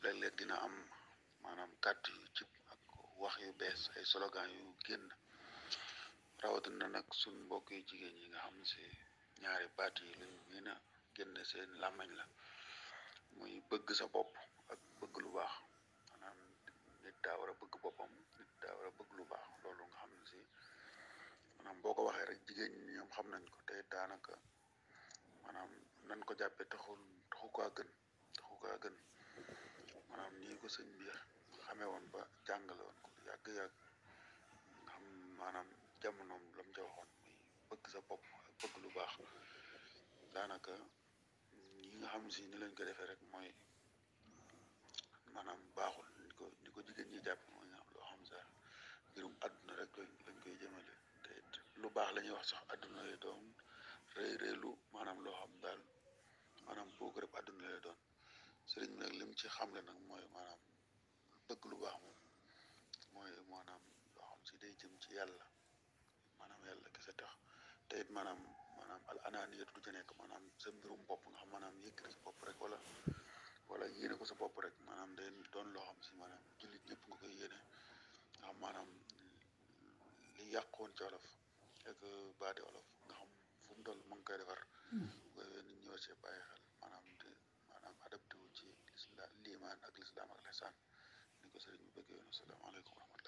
léeg-léeg dina am maanaam kàddu yu jib ak wax yu bees ay slogan yu génn rawatina nag suñ mbokk yu jigéen yi nga xam si ñaari baat yi lañ gën a génn seen làmmañ la muy bëgg sa bopp ak bëgg lu baax maanaam nit daa war a bëgg boppam nit daa war a bëgg lu baax loolu nga xam ne si maanaam boo ko waxee rek jigéen ñi ñoom xam nañ ko te daanaka maanaam nan ko jàppee taxu kaa gën maanaam nii ko sëñ bi xamee woon ba jàngale woon ko yàgg-yàgg nga xam maanaam jamonoom lam ca waxoon muy bëgg sa bopp ak bëgg lu baax daanaka ñi nga xam si ni lañ ko defee rek mooy maanaam baaxul ni ko jigéen ñi jàpp mooy nga xam loo xam sa mbirum àdduna rek lañ koy jëmale te lu baax la ñuy wax sax àdduna lay doon réylu maanaam loo xam daal maanaam boog rek àdduna lay doon sëriñ bi nag lim ci xamle nag mooy maanaam bëgg lu baax moom mooy maanaam loo xam si day jëm ci yàlla maanaam yàlla kese tax te it maanaam al anaaniyatu du ca nekk maanaam sa mbirum bopp nga xam maanaam yëkkati sa bopp rek wala yéene ko sa bopp rek maanaam day doon loo xam si maanaam jullit ñëpp nga koy yéene nga xam maanaam li yàqoon ci olof ak baati olof nga xam fu mu toll mu ngi koy defar nit ñi war cee bàyyi xel maanaam adapté wu ci liimaan ak lislaam ak lihsaan ni ko sëriñ bi bëggee woon asalaamaaleykum wa rahmatulah